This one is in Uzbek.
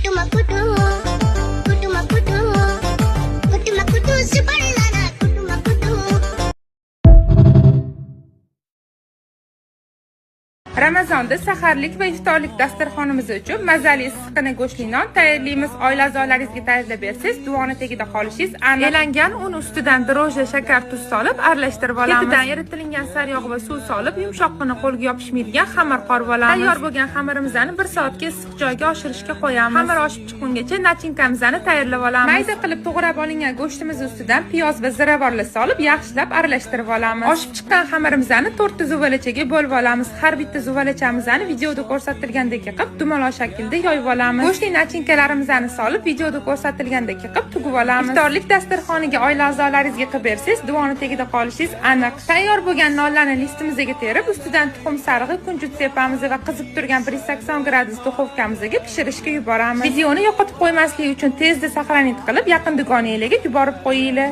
కుటుమకుటు కుటుమకుటు కుటుమకుటు సుబళ్ళన కుటుమకుటు. Ramazonda saharlik va iftorlik dasturxonimiz uchun mazali issiqqina go'shtli non tayyorlaymiz. Oila a'zolaringizga tayyorlab bersangiz, duoni tagida qolishingiz aniq. Elangan un ustidan drojja, shakar, tuz solib aralashtirib olamiz. Ketidan eritilgan sariyog' va suv solib, yumshoqqina, qo'lga yopishmaydigan xamir qorib olamiz. Tayyor bo'lgan xamirimizni 1 soatga issiq joyga oshirishga qo'yamiz. Xamir oshib chiqqungacha начинка mizni tayyorlab olamiz. Mayda qilib to'g'rab olingan go'shtimiz ustidan piyoz va ziravorlar solib, yaxshilab aralashtirib olamiz. Oshib chiqqan xamirimizni to'rtta zuvalachaga bo'lib olamiz. Har bitta zuvalachamizni videoda ko'rsatilgandek qilib dumaloq shaklda yoyib olamiz. Go'shtli начинка larimizni solib, videoda ko'rsatilgandek qilib tugib olamiz. Iftorlik dasturxoniga oila a'zolaringizga qilib bersangiz, duoni tagida qolishingiz aniq. Tayyor bo'lgan nonlarni listimizga terib, ustidan tuxum sarig'i, kunjut sepamiz va qizib turgan 180 gradus duxovkamizga pishirishga yuboramiz. Videoni yo'qotib qo'ymaslik uchun tezda сохранить qilib, yaqin dugonanglarga yuborib qo'yinglar.